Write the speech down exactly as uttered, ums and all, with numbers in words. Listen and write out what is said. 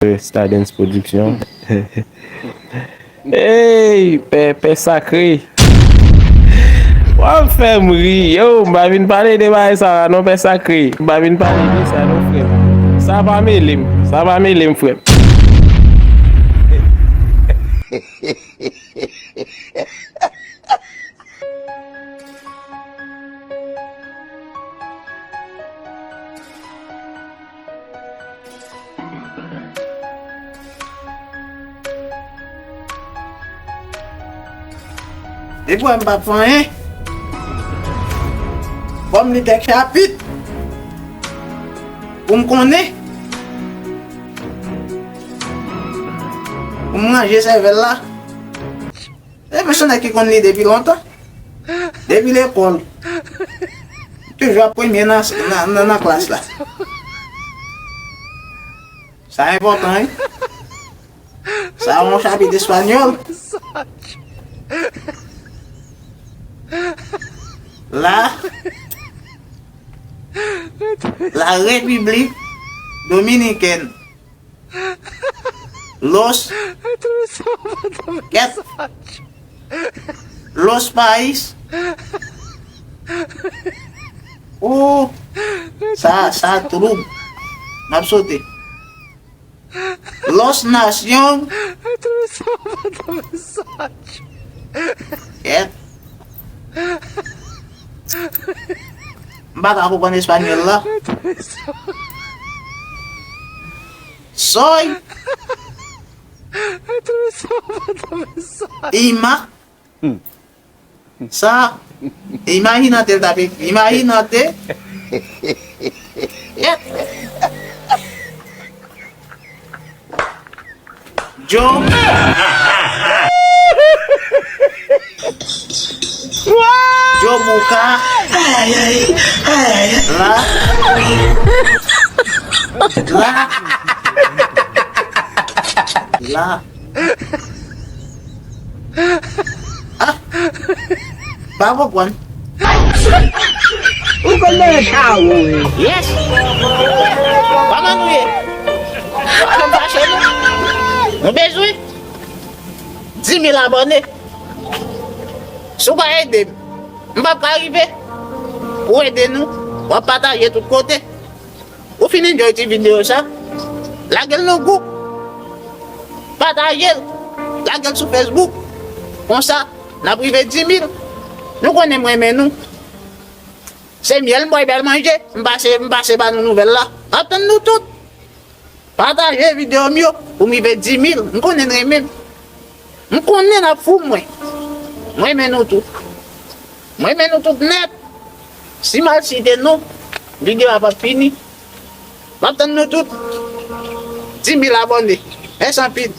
Stardens Production. Ey, pè, pè sakre. W ap fè m ri. Yo, m pa vin pale de bagay sa a non, pè sakre. M pa vin pale de sa non, frè m. Sa pa mele m. Sa pa mele m, frè m. Depi wè m p ap fè anyen, fò m li kèk chapit pou m konnen, pou m ranje sèvèl la. E men se nèg ki konn li depi lontan. Depi lekòl. Toujou ap premye nan, nan, nan, nan klas la. Sa enpòtan, wi. Sa yon chapit espanyòl. La, la République Dominicaine. Los. Kèt. Los Pais. Oh, sa, sa twoub. M ap sote. Los Nations. Kèt. M pa ka konprann espanyòl la. Soy. Ima. Sa. Imagínate, l t ap ekri. Imagínate. Yo. Yo Buka. La. La. La. Ah. Pa konprann. Ou konn nan sa ou ye. Yes. Kòman nou ye? Kòm fache nou. Nou bezwen dis mil abòne. Si w pa ede m, m p ap ka rive. Ou ede nou, w ap pataje tout kote. Ou fin enjoy ti videyo sa, lage l nan gwoup. Pataje l. Lage l sou Facebook. Konsa, n ap rive dis mil. Nou konnen m renmen nou. Se myèl m bwè, bèl manje. M pase, m pase ba nou nouvèl la. M ap tann nou tout. Pataje videyo m yo pou m rive dis mil. M konnen n renmen m. M konnen n ap fou mwen. Mwen renmen nou tout. Mwen renmen nou tout nèt. Si m al site non, videyo a p ap fini. M ap tann nou tout. Dis mil abòne. Mèsi anpil.